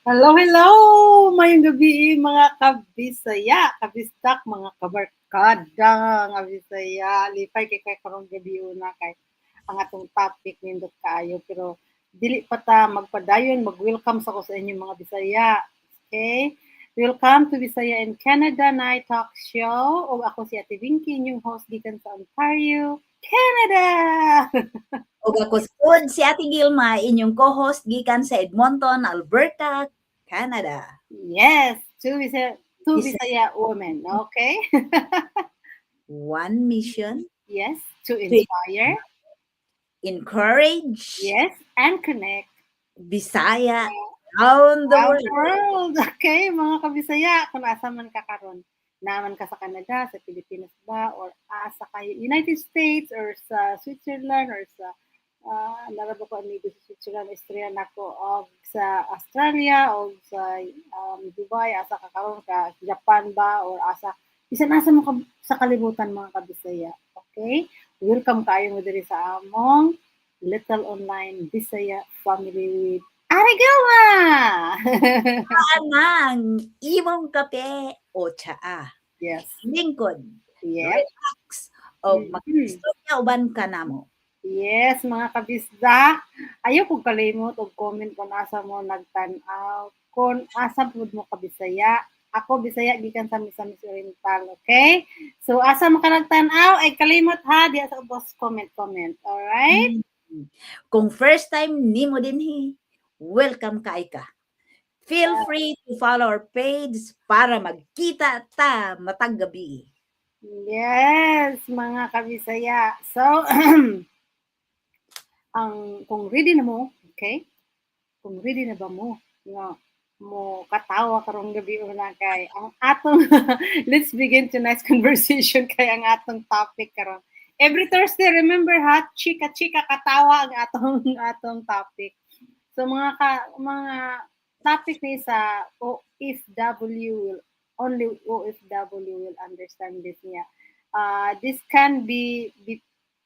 Hello, hello! Maayong gabii, mga kabisaya, kabisdak, mga kabarkada nga Bisaya. Lipay kay kay karong gabi una kay ang atong topic nindot kaayo, pero dili pa ta magpadayon, mag-welcome sa ko sa inyong mga Bisaya. Okay? Welcome to Bisaya in Canada Night Talk Show. Og ako si Ate Vinky, inyong host gikan sa Ontario, Canada. Ug ako pod si Ate Gilma, inyong co-host gikan sa Edmonton, Alberta, Canada. Yes, two Bisaya, two Bisaya. Bisaya women, okay? One mission, Yes, to inspire, encourage, yes, and connect Bisaya around the around world. The world. Okay, mga kabisaya, kung asa man ka karon, naa man ka sa Canada, sa Pilipinas ba, or asa kayo, United States, or sa Switzerland, or sa naa ra ba ko amigo sa Switzerland, istorya nako, o sa Australia, o sa Dubai, asa ka karon ka, Japan ba, or asa, bisan asa mo ka, sa kalibutan, mga kabisaya. Okay? Welcome kaayo mo diri sa among Little Online Bisaya Family with Ate Gilma! Ang imong kape o tsaa. Lingkod, relax, o mag-istorya uban kanamo. Yes, mga kabisdak. Ayaw kong kalimot og comment kung asa mo nagtan-aw, kung asa pud mo kabisaya. Ako Bisaya gikan sa Misamis Oriental, okay? So asa mo ka nagtan-aw ay kalimot ha diya sa boss comment comment. Alright? Kung first time nimo dinhi, welcome kay ka. Feel free to follow our page para magkita ta matag gabi. Yes, mga kabisaya. So, ang kung ready na mo, okay? Kung ready na ba mo nga mo katawa karong gabi una kay ang atong let's begin tonight's conversation kay ang atong topic karon. Every Thursday, remember ha, chika chika katawa ang atong topic. So mga topic ni sa OFW will only OFW will understand this niya. This can be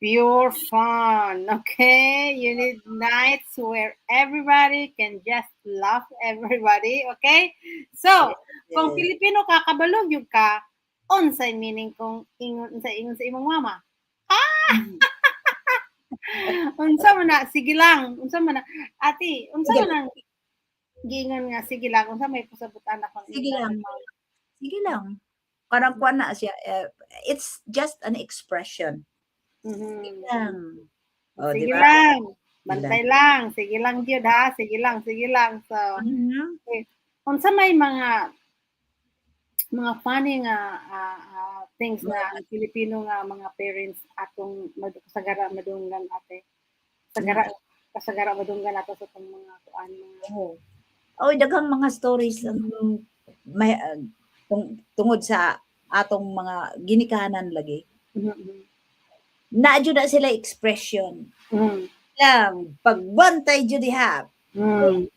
pure fun, okay? You need nights where everybody can just laugh everybody, okay? So, kung Pilipino ka, kabalo gyud ka unsay meaning kung ingon sa ingon sa imong mama. Ah! Unsa man na, "Sige lang"? Unsa man na? Ate, unsa Sige man ang giingon nga "Sige lang"? Unsa may pasabot ana kung Sige lang. Sige lang. Parang kuan na siya, eh, it's just an expression. Sige lang. Oh, di Sige ba? Lang. Bantay lang, sige lang gyud ha, sige lang, sige lang. So, okay. Unsa may mga funny nga things na ang Pilipino nga mga parents atong kasagara madunggan, ate? Kasagara madunggan ato sa atong mga kuan mga Oo. Oy, daghang mga stories ang may tungod sa atong mga ginikanan lagi. Naa jud na sila expression. Lang pagbantay jud diha. No?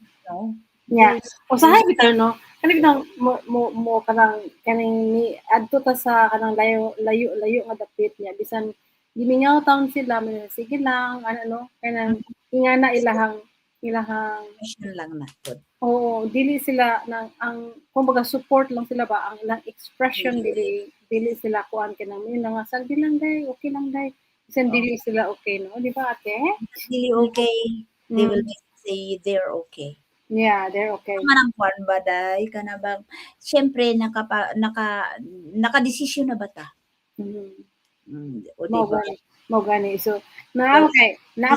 Yeah. Usahay bitaw no. Kani bitang mo kanang kaning ni adto ta sa kanang layo layo layo nga dapit niya, bisan gimingaw taon sila, may "Sige lang," ano no, kanang ingana ilahang Expression lang na pod. Oo, dili sila nang ang kumbaga support lang sila ba ang ilang expression, dili sila kuan kanang yun na nga, "Sige lang day, okay lang day." Bisan dili sila okay no, di ba, ate? Dili okay, they will say they're okay. Yeah, they're okay. Manang kuan ba day kana bang siyempre nakadesisyon na ba ta? O di Mao ba? gani, mao gani. So, naa kay naa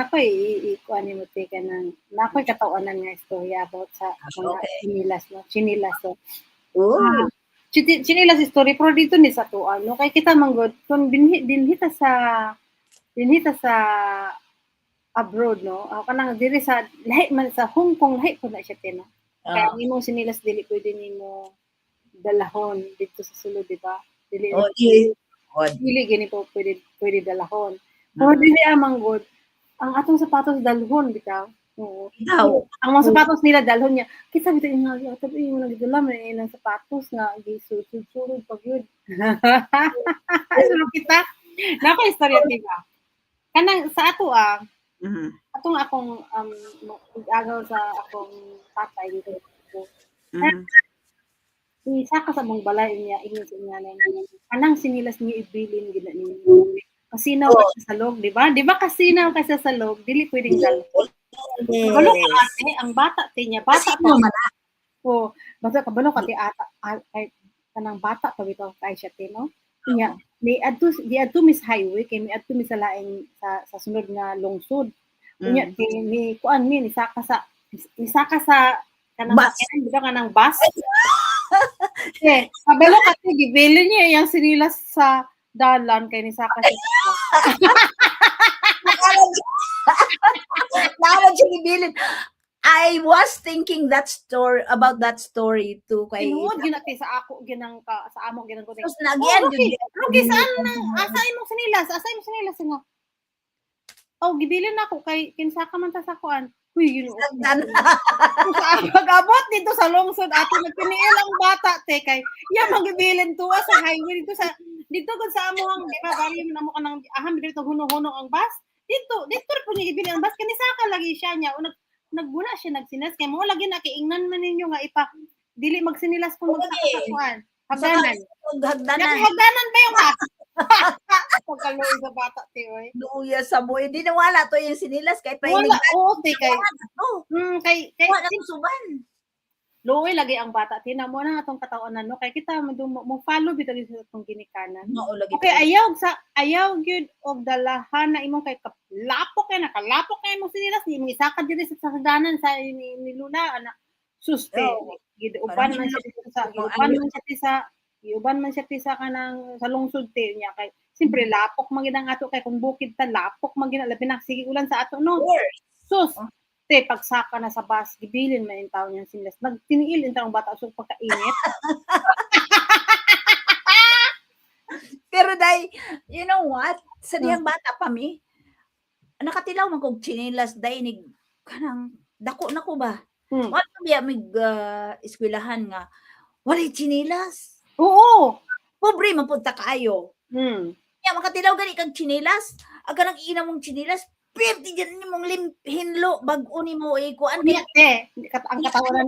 koy i-kuan nimo te, kanang naa koy kataw-anan nga istorya about sa mga tsinilas no, tsinilas. So, Oh. Tsinilas story pero dito ni sa atoa no, kay kita man gud kung dinhi ta sa abroad no, kanang diri sa lahi man sa Hong Kong, lahi pud na siya te no. Kaya ang imong tsinilas dili pwede nimo dalahon didto sa sulod, di ba? Dili Oh, di pod. Dili gini po pwede dalahon. Pero dili man gud ang atong sapatos dalhon bitaw. Oo. Ikaw. Ang mga sapatos nila dalhon niya. Kita bitaw yung nga tabi yung nagdala man ilang sapatos nga gisulod-sulod pag yun. Sulod kita. Nako istorya, di ba? Kanang sa ato ah, Atong akong agaw sa akong tatay dito. Isa ka sa mong balay niya, ingon sa inyo na anang sinilas niyo ibilin gid na ninyo. Kasinaw ka sa salog, di ba? Di ba kasinaw ka sa salog, dili pwedeng salog. Kabalo ka ate, ang bata te niya, bata Kasi pa. man. Oh, bata kabalo ka ti ata kay kanang bata pa bitaw kay siya te, no? Niya, ni adto di adto mi sa highway kay mi adto mi sa laing sa sunod nga lungsod. Unya ti ni kuan mi ni saka sa kanang Bus. sakyanan, di ba kanang bus? Eh, kabalo ka te, gibilin niya iyang sinilas sa dalan kay ni saka siya sa bus. Naman siya gibilin. I was thinking that story about that story too kay Tinuod gyud na te sa ako ginang ka sa amo ginang ko. Tapos nagyan Oh, Rocky, jud. Rocky, saan nang asa imong sinilas? Asa imong sinilas nga? Oh, gibilin ako kay kinsa ka man ta sa kuan. Huy, yun. Sagdan. Sa pag-abot dito sa lungsod ato nagtiniil ang bata te kay iya magibilin tuwa sa highway dito sa dito gud sa amo ang di ba bali man amo kanang aham dito huno-huno ang bus dito dito ra po niya gibilin ang bus kani saka lagi siya niya o nagwala siya nagsinas kay mo lagi na kiingnan man ninyo nga ipa dili magsinilas kung magsaka sa kuan hagdanan. Hagdanan. Hagdanan ba yung bata? Pagkaluoy sa bata te oy. Luya sa buhay. Di nawala to yung sinilas kay Wala painig. oo te kay Oh, kay wala to suban. Luoy lagi ang bata tina mo na atong kataonan no kay kita mo follow bitaw sa atong ginikanan. Mao lagi. Okay, ayaw sa ayaw gyud og dalahan na imong kay kalapok kay nakalapok kay imong sinilas ni imong isakad diri sa hagdanan sa ni Luna ana suste Oo. giuban man siya dito sa giuban man siya ti sa giuban man siya ti sa kanang sa lungsod te niya kay siyempre lapok man gid ang ato kay kung bukid ta lapok man gid labi na sige ulan sa ato no. Sus, Oh. te, pagsaka na sa bus, gibilin man yung tao niyang sinilas. Nagtiniil yung taong bata so pagkainit. Pero day, you know what? Sa diyang bata pa mi, nakatilaw man kog tsinilas day ni kanang dako na ko ba? Wala biya mig eskwelahan nga walay tsinilas. Oo. Pobre man pud ta kaayo. Ya makatilaw gani kag tsinilas, ang kanang ina mong tsinilas, perti dyan nimong hinlo bag-o nimo eh kuan kay Unya, te, ang katawanan,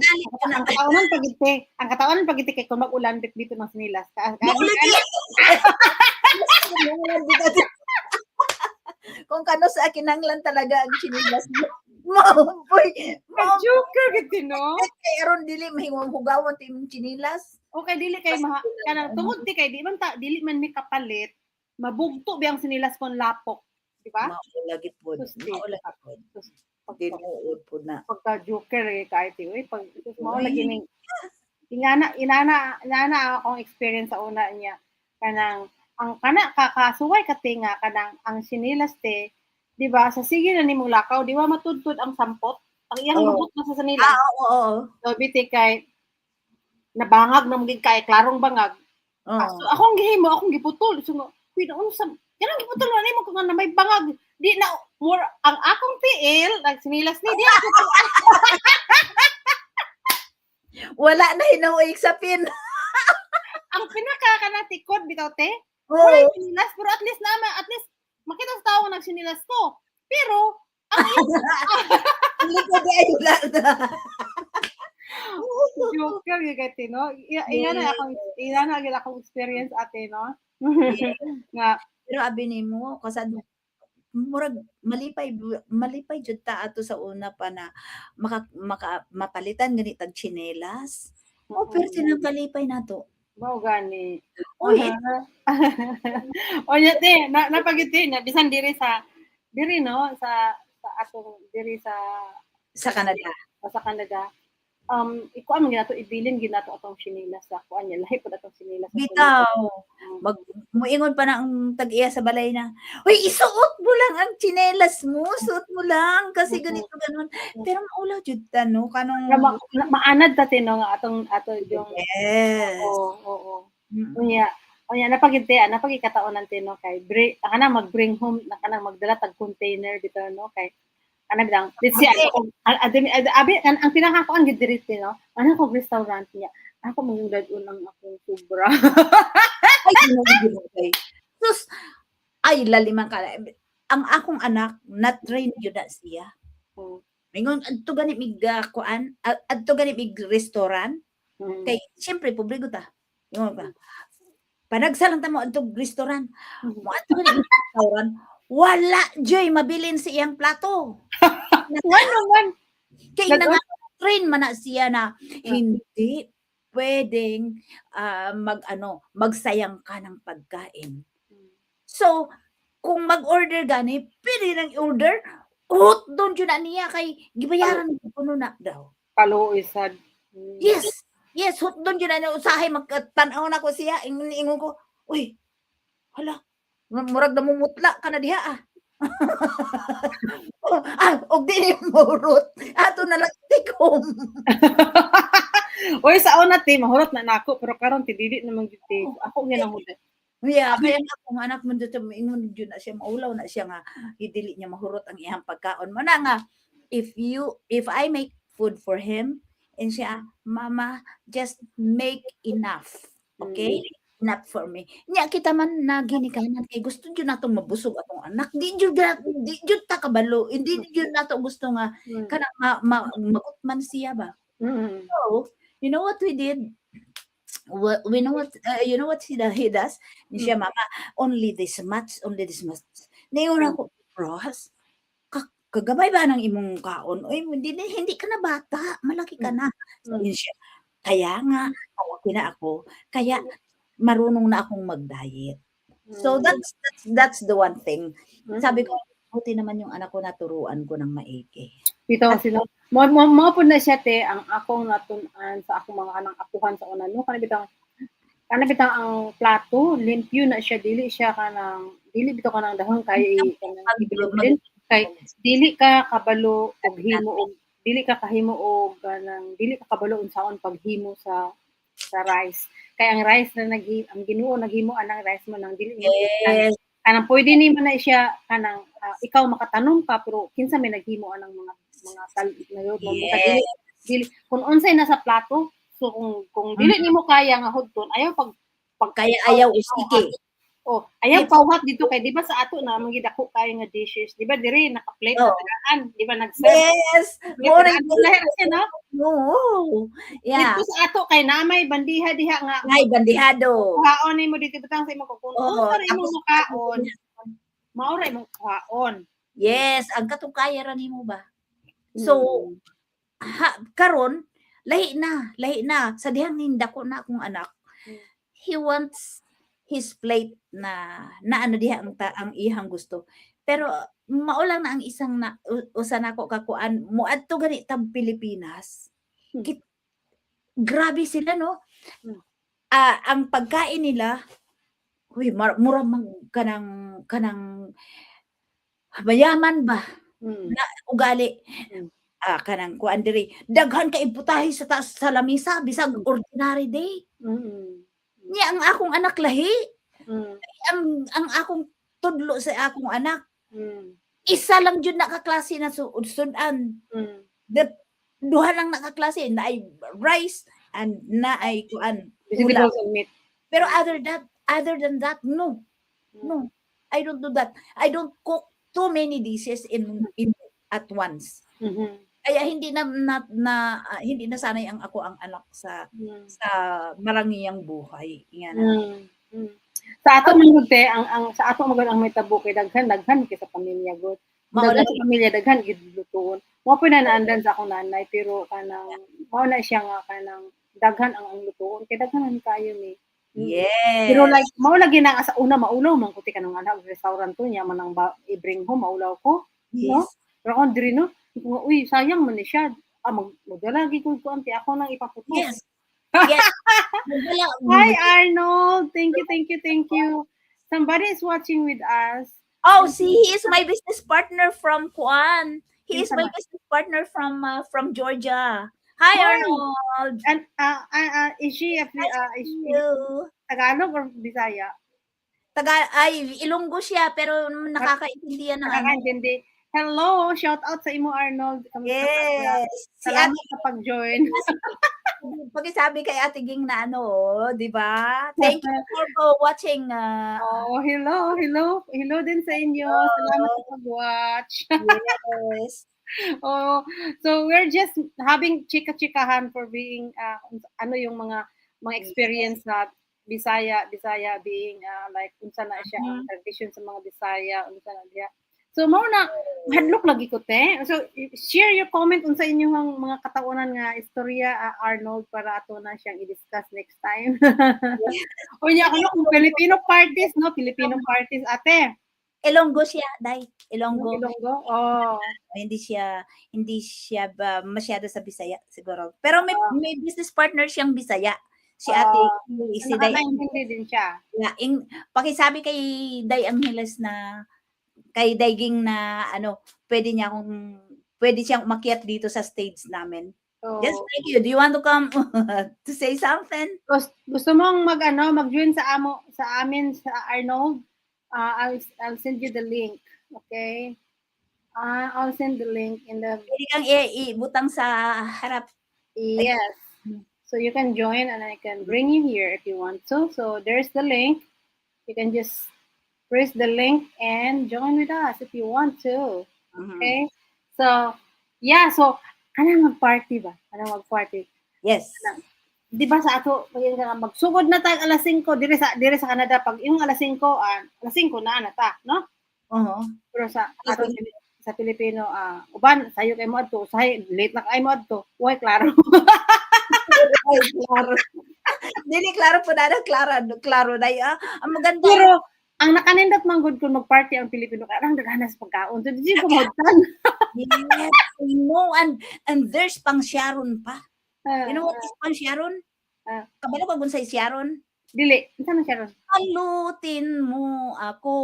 ang katawanan pagit te, ang katawanan pagit te kay kung mag-ulan bit dito ng sinilas. Maulan dito. Kung kano sa kinanglan talaga ang tsinilas mo. Maumpoy. Maumpoy Joker gid no. kay aron dili mahimong hugawan ti imong tsinilas. Okay, dili kay maha, kanang tungod ti kay di man ta dili man mi kapalit, mabugto biyang sinilas kon lapok, di ba? Mao lagi pod. Sus, di. Mao lagi pod. Sus, Tinuod pod na. Pagka joker eh kahit eh, uy, pag sus, mao Uy. lagi ning ingana inana inana akong experience sa una niya kanang ang kana kakasuway ka te nga kanang ang sinilas te di ba sa sige na nimong lakaw di ba matudtod ang sampot ang iyang Oo. lubot na sa sinilas. Ah, oo, oo. So biti kay nabangag na magig kay klarong bangag. Oo. Ah, so akong gihimo akong giputol so nga kuy na unsa kanang giputol na nimo kung nga na may bangag di na more ang akong tiil nagsinilas ni di ako. Wala na hinuig sa pin. Ang pinaka kanang tikod bitaw te Oo. wala sinilas pero at least na at least makita sa tao nga nagsinilas ko pero Ang likod ay wala na. Joker yung kay no ina na gyud akong experience ate no nga. Pero abi nimo kasad murag malipay malipay jud ta ato sa una pa na maka, maka mapalitan gani tag tsinelas. Oh, pero sinakalipay nato. Mao gani. Uy, Onya te, na napagid te na bisan diri sa diri no sa atong diri sa sa Canada. O sa Canada. Ikuan man ginato ibilin ginato atong sinilas sa kuan niya lahi pud atong sinilas sa Bitaw. sulod. Mag muingon pa na ang tag-iya sa balay na, "Uy, isuot mo lang ang tsinelas mo, suot mo lang kasi ganito ganon." Pero maulaw jud ta no kanang Nga maanad ta te no nga atong ato yung Yes. Oo. Unya, unya napagid te, napagikataonan te no kay bring kanang mag-bring home na kanang magdala tag container bitaw no kay kana bitang let's see ako abi ang pinakakuan gid diri te no ana ko restaurant niya ako mong dad-on ang akong sobra. Ay, Ginoo, Ginoo, kay. Sus, ay laliman ka. Ang akong anak, na-train gyud na siya. Ingon adto gani mig kuan, adto gani mig restaurant kay siyempre pobre ta. Ingon ka. Panagsa lang ta mo adto restaurant. Mo adto gani mig restaurant, wala joy mabilin sa iyang plato. Ngano man? Kay nanga-train man na siya na hindi pwedeng mag-ano, magsayang ka ng pagkain. So, kung mag-order gani, pwede nang i-order, hutdon jud na niya kay gibayaran kuno na daw. Kaluoy sad. Yes, hutdon jud na niya. Usahay magtan-aw na ko siya, ingon ko, "Uy, hala, murag namumutla ka na diha ah." Og di niya mahurot. Ato na lang take home. Uy, sa una te, mahurot na nako, pero karon ti dili naman gyud te. Ako gyud ang hurot. Yeah, kaya nga akong anak man dito maingon jud na siya, maulaw na siya nga dili niya mahurot ang iyang pagkaon. Mao na nga if I make food for him and siya, "Mama, just make enough. Okay? Enough for me." Nya kita man na ginikanan kay gusto jud natong mabusog atong anak. Di jud ta kabalo, hindi jud nato gusto nga kanang magutman siya ba. So, you know what we did? We know what you know what he does? Ni siya, "Mama, only this much, only this much." Ningon ako, "Bros, kagabay ba ng imong kaon? Uy, hindi ka na bata, malaki ka na." Sabi siya, "Kaya nga, malaki na ako, kaya marunong na akong mag-diet." So that's the one thing. Sabi ko, buti naman yung anak ko, naturuan ko ng maigi. Bitaw sila. Mo pud na siya te ang akong natun-an sa akong mga kanang apuhan sa una no, kana bitaw ang plato limpyo na siya, dili siya kanang dili bitaw kanang dahon kay kanang ibilin kay dili ka kabalo og himo og dili ka kahimo og kanang dili ka kabalo unsaon paghimo sa rice kay ang rice na naghi ang Ginoo naghimo anang rice mo nang dili mo kanang pwede nimo na siya kanang ikaw makatanom ka pero kinsa may naghimo anang mga tal na mo dili dili kung unsay nasa plato. So kung dili nimo kaya nga hudton, ayaw pag Kaya ayaw usiki. Oh, ayaw pawhat dito kay di ba sa ato na mga dako kayo nga dishes, di ba diri naka-plate na tagaan, di ba nag-serve? Yes. Mo na siya, no? No. Yeah. Dito sa ato kay na may bandiha diha nga. Ay, bandihado. Kuhaon nimo dito butang sa imo kung unsa ra imong makaon, mao ra imong kuhaon. Yes, ang katong kaya ra nimo ba. So, ha, karon lahi na, lahi na sa dihang nindako na akong anak. He wants his plate na na ano diha ang iyang gusto. Pero mao lang na ang isang na usa nako kakuan, moadto gani tag Pilipinas. Grabe sila, no. Ang pagkain nila, uy, mura mag kanang mayaman ba na ugali. Kanang kuan diri, daghan kay putahe sa taas sa lamisa bisag ordinary day. Nya ang akong anak lahi. Ang akong tudlo sa akong anak, isa lang jud na kaklase na sudan. Duha lang nakaklase, naay rice and naay kuan, ulam. Vegetables and meat. Pero other than that, no. No. I don't do that. I don't cook too many dishes in at once. Kaya hindi na sanay ang ako ang anak sa sa marangiyang buhay. Nga na. Sa ato man gud te, ang sa ato man gud ang may tabo kay daghan daghan kay sa pamilya gud. Mao Daghan lagi. Sa pamilya, daghan gid lutuon. Mao po na naandan sa akong nanay pero kanang mao na siya nga kanang daghan ang lutuon kay daghan man kayo ni. Pero like mao lagi na nga sa una maulaw man ko ti kanang anak restaurant to niya man ang i-bring home, maulaw ko, no? Pero kung diri no, ko nga, uy, sayang man ni siya. Magdala gi ko ante ako nang ipaputo. Hi Arnold, thank you, thank you, thank you. Somebody is watching with us. Oh, see, he is my business partner from Kuan. He is Kinsa my man? Business partner from Georgia. Hi, Hi. Arnold. And is she You. Tagalog or Bisaya? Taga ay Ilonggo siya pero nakakaintindihan ng ano. Nakakaintindi. Hello, shout out sa imo, Arnold. Kamusta ka? Yes. Si Salamat Ate sa pag-join. Pakisabi kay Ate Ging na ano, oh, 'di ba? Thank you for watching. Oh, hello, hello. Hello din sa inyo. Salamat sa pag-watch. Yes. Oh, so we're just having chika-chikahan for being ano yung mga experience na Bisaya being like unsa na siya ang tradition sa mga Bisaya, unsa na diha. So mao na hadlok lagi ko, te. So share your comment unsa inyong mga kataunan nga istorya, Arnold, para ato na siyang i-discuss next time. Unya ako no kung Filipino parties, no, Filipino parties, ate. Ilonggo siya, Day. Ilonggo. Ilonggo. Oh. Hindi siya ba masyado sa Bisaya siguro. Pero may business partner siyang Bisaya. Si Ate si Day. Nakakaintindi din siya. Yeah, pakisabi kay Day Angeles na kay Day Ging na ano, pwede siyang umakyat dito sa stage namin. So, Just like you, do you want to come to say something? Gusto mong mag ano, mag-join sa amo sa amin sa Arnold? I'll send you the link. Okay? I'll send the link in the Pwede kang ibutang sa harap. Yes. So you can join and I can bring you here if you want to. So there's the link. You can just press the link and join with us if you want to. Okay? So yeah, so kanang mag-party ba? Kanang mag-party. Yes. Di ba sa ato, pag nga magsugod na tag alas 5 dire sa Canada, pag yung alas 5, alas 5 na na ta, no? Oo. Pero sa ato sa Pilipino, uban sayo kay mo adto, usahay late na kay mo adto. Way klaro. Ay, klaro. Dili klaro po na, klaro, klaro na. Ang maganda. Pero ang nakanindot man gud kung mag-party ang Pilipino kay ang daghan sa pagkaon. So di ko mahugtan. Yes, I know. And there's pang Sharon pa. You know what is pang Sharon? Ah. Kabalo ka kung sa Sharon? Dili, unsa man siya ron? Balutin mo ako.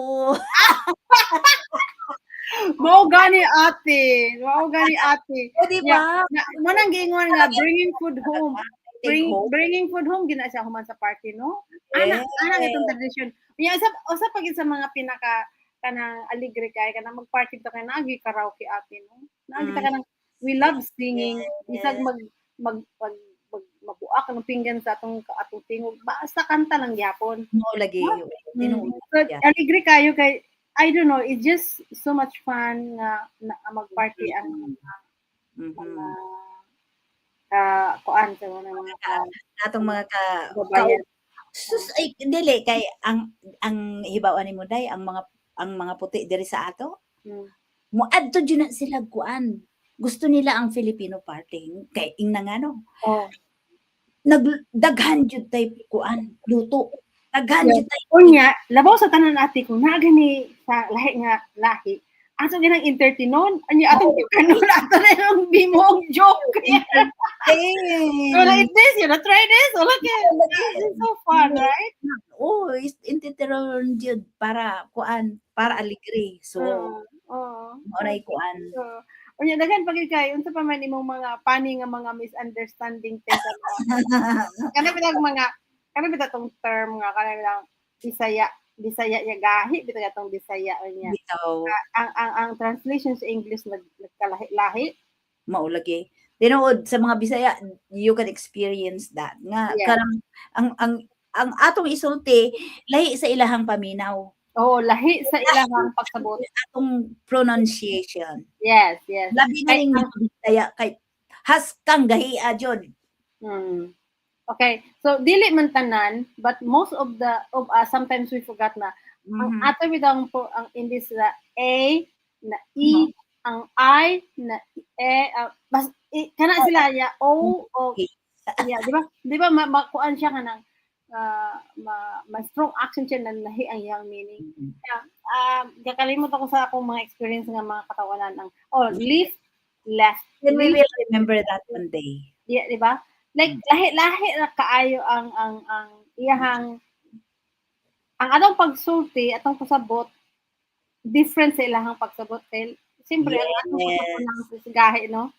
Mao gani, ate. Mao gani, ate. O, di ba? Na, mo nang giingon nga bringing food home. Take home. Bringing food home gina siya human sa party, no? Ana ana itong tradition. Unya usa pa gid sa mga pinaka kanang aligre kay kanang mag-party ta kay naagi karaoke, ate, no? Naagi ta kanang we love singing. Bisag mag mabuak ang pinggan sa atong tingog, basta kanta lang gyapon. Mao lagi. Tinuod. But aligre kayo kay I don't know, it's just so much fun nga na mag-party ang mga ka kuan sa mga ka Atong mga ka kababayan. Sus, ay dili kay ang hibaw ani mo, day, ang mga puti diri sa ato. Moadto jud na sila kuan. Gusto nila ang Filipino party kay ingna nga no. Nagdaghan jud tay kuan luto. Daghan jud tay Unya, labaw sa tanan, ate, kung naa gani sa lahi nga lahi, ato ginang entertainon, anya atong kanon ato na yung bimong joke. So like this, try this. Oh, look at it's so fun, right? Oh, is entertain jud para kuan, para aligre. So, mao nay kuan. So, unya daghan pa gyud kay unsa pa man imong mga funny nga mga misunderstanding te sa mga kana bitag mga kana bitag tong term nga kana lang Bisaya Bisaya ya gahi bitag atong Bisaya unya. Bitaw. Ang translation sa English nagkalahi-lahi. Mao lagi. Tinuod sa mga Bisaya, you can experience that nga kanang ang atong isulti lahi sa ilahang paminaw. Oo, lahi sa ilahang pagsabot. Atong pronunciation. Yes. Labi na Kay ning mga Bisaya kay haskang gahia jud. Okay. So dili man tanan, but most of us sometimes we forgot na ang ato bitang po ang imbis na A na E, ang I na E, bas e, kana sila ya O o yeah, di ba? Di ba makuan siya kanang ma strong accent siya na lahi ang iyang meaning. Yeah. Gakalimot ako sa akong mga experience nga mga katawanan ang oh, leaf, left. Then we Leaf, will remember that one day. Yeah, di ba? Like lahi-lahi na kaayo ang iyahang ang atong pagsulti, atong pasabot different sa ilahang pagsabot kay siyempre ang atong pasabot ng gahi, no?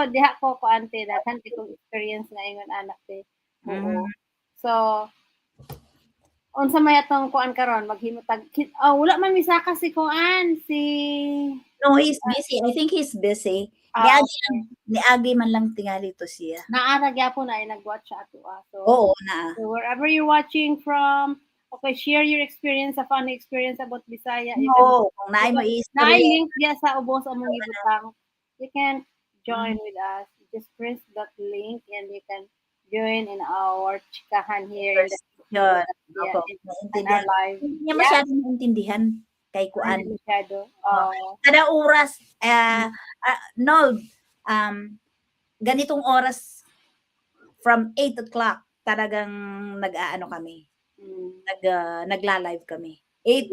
Diha ko kuan te, daghan kay kong experience nga ingon anak te. Oo. So unsa may atong kuan karon maghimo tag oh, wala man misaka si kuan si No, he's busy. I think he's busy. Niagi lang, niagi man lang tingali to siya. Naa ra gyapon ay nag-watch sa ato ah. So, Oo, naa. So wherever you're watching from, okay, share your experience, a funny experience about Bisaya. You can Oo, kung naay mo Naay i-istorya. Link diya sa ubos among gibutang. You can join with us. Just press that link and you can join in our chikahan here in the Yun. Yeah, Opo, in our maintindihan. Live. Hindi niya masyadong maintindihan kay kuan. Hindi masyado. Oh. Kada oras, Nold, ganitong oras from 8 o'clock, talagang nag-aano kami, nagla-live kami. 8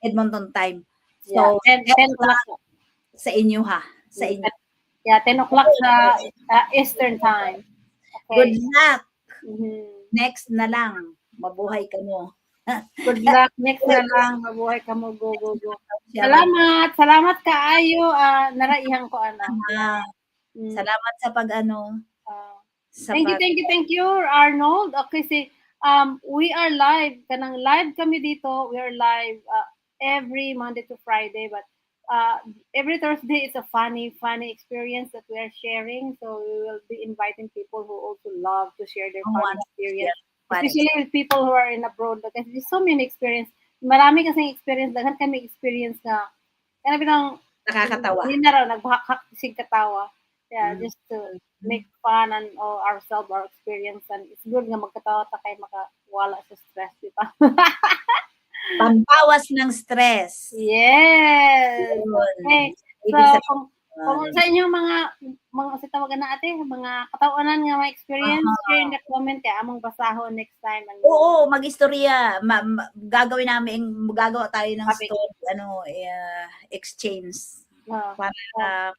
Edmonton time. So, Yeah, 10 o'clock. Sa inyo ha, sa inyo. Yeah, 10 o'clock sa Eastern Time. Okay. Good luck. Next na lang. Mabuhay ka mo. Good luck. Next na lang. Mabuhay ka mo. Go, go, go. Salamat. Salamat kaayo. Naraihang ko, ana. Salamat sa pag-ano. Sa Thank you, thank you, thank you, Arnold. Okay, si we are live. Kanang live kami dito. We are live every Monday to Friday, but every Thursday it's a funny, funny experience that we are sharing. So we will be inviting people who also love to share their Who funny wants to experience. Funny. Especially with people who are in abroad because there's so many experience. Marami kasing experience, daghan kami experience na kana bitang Nakakatawa. hindi na raw nagbahakhak sig katawa. Yeah, just to make fun and all ourselves, our experience, and it's good nga magkatawa ta kay makawala sa stress, di ba? Pambawas ng stress. Yes. Yun. Okay. So, Ibig sabihin, kung sa inyong mga sa tawagan na ate, mga katawanan nga mga experience, share in the comment kay among basahon next time. And Oo, mag-istorya. Gagawin namin, gagawa tayo ng Topic. Story, ano, eh, exchange. Para,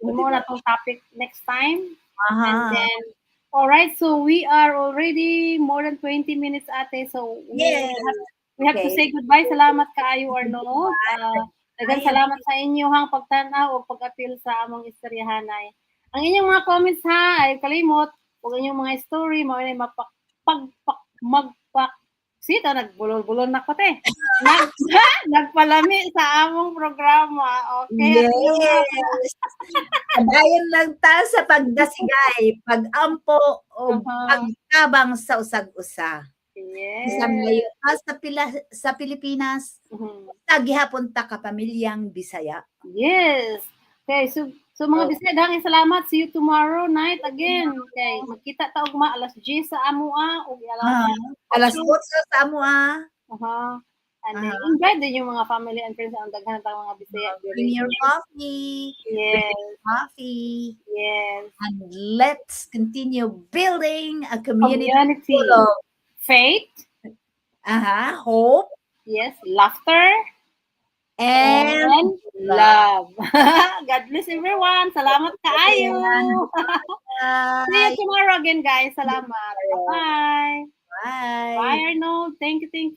Mo na tong topic next time. And then, all right, so we are already more than 20 minutes, ate. So we have to say goodbye. Salamat kaayo, Arnold. Daghang Ay, salamat sa inyohang pagtan-aw o pag-apil sa among istoryahanay. Ang inyong mga comments ha, ay kalimot ug inyong mga story mao ni mapak pag, pag magpak sita nagbulol-bulol na ko te. Nagpalami sa among programa. Okay. At inyong mga Yes. Padayon lang ta sa pagdasigay, pag-ampo o pagtabang sa usag-usa. Bisan layo ta sa Pilipinas, sa gihapon ta ka pamilyang Bisaya. Yes. Okay, so mga Bisaya, daghang salamat. See you tomorrow night again. Okay, magkita ta ugma alas 10 sa amoa ug alas Alas 8 sa amoa. And then invite din yung mga family and friends, ang daghan ta mga Bisaya diri. Bring your coffee. Coffee. And let's continue building a community Community. Full of Faith, hope, yes, laughter, and and love. God bless everyone. Salamat kaayo. See you Bye. tomorrow again, guys. Salamat. Bye. Bye. Bye, Arnold. Thank you, thank you.